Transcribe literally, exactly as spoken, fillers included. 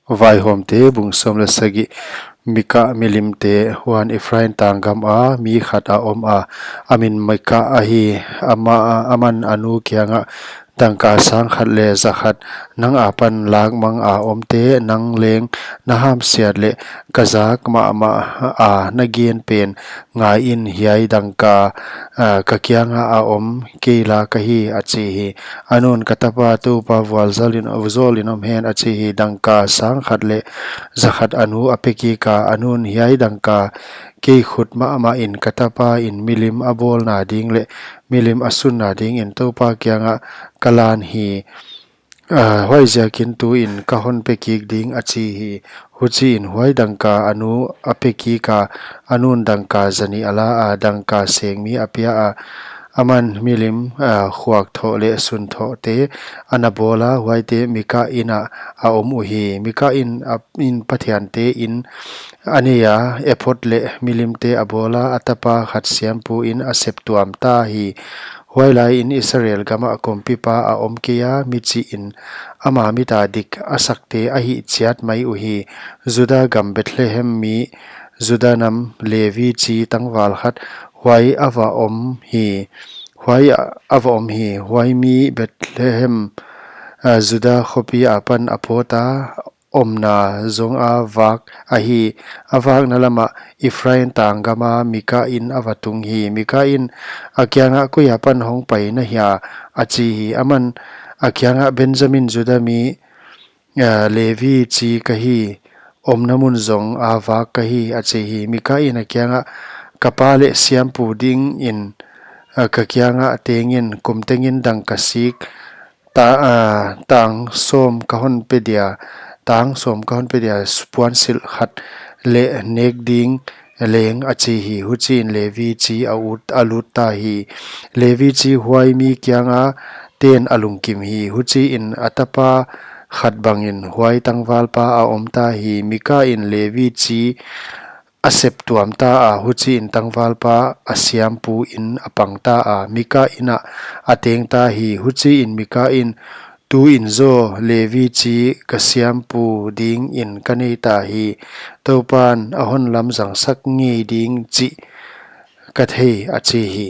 Vaihawmte bung sawm leh sagih. Mika milimte. Huan Ephraim tang gama mi khat a om a, a min Mika ahi. Ama, aman a nu kiangah, dangka sang khat leh za khat, nang apan lak manga omte nang leng na hamsiat leh ka zak mahmaha na gen pen ngaiin, hiai dangka, ah, ka kianga a om kei lak ahi, a chi hi. A nun, ka tapa, Toupa vualzawlin, zawlin om hen, a chi hi. Dangka sang khat leh za khat a nu a pe kik a. A nun, hiai dangka kei khut mahmahin ka tapain milim a bawlna ding leh milim a sunna dingin Toupa kiangah ka lan hi. Ah, huaiziakin tuin ka hon pe kik ding, a chi hi. Huchiin huai dangka a nu a pe kik a. A nun, dangka zanih a la a, dangka sengmi a pia a. Aman milim, ah, khuak thoh leh sun thohte a na bawl a, huaite Mika inah a om uhi. Mika in a, in pathiante in a nei a, ephod leh milimte a bawl a, a tapa khat siampuin a sep tuam ta hi. Huailaiin Israel gama kumpipa a om kei a, mi chihin ama mita dik a sakte a hih chiat mai uhi. Juda gam Bethlehem mi, Juda nam Levi chi tangval khat huai a va om hi. Huai a, a va om hi. Huai mi Bethlehem, ah, Juda khopi apan a pawt a, omna zonga vak ahi. A vakna lamah Ephraim tang gama Mika in a va tung hi. Mika in a kiangah, koi apan hong pai na hia, a chi hi. Aman a kiangah, Benjamin Juda mi, ah, Levi chi ka hi, omna mun zonga vak ka hi, a chi hi. Mika in a kiangah, ka pa leh siampu dingin, ah, ka kiangah tengin, kum tengin dangka sik ta, ah, tang sawm ka hon pe dia, tang sawm ka hon pe dia, puansilh khat leh nek ding leng, a chi hi. Huchiin Levi chi a ut, a lut ta hi. Levi chi huai mi kianga ten a lungkim hi. Huchiin a tapa khat bangin huai tangvalpa a om ta hi. Mika in Levi chi a sep tuam ta a, huchiin tangvalpa a siampuin a pang ta a, Mika inah a teng ta hi. Huchiin Mika in, tuin zaw Levi chi ka siampu dingin ka nei ta hi. Toupan a hon lamzang sak ngei ding chih ka thei, a chi hi.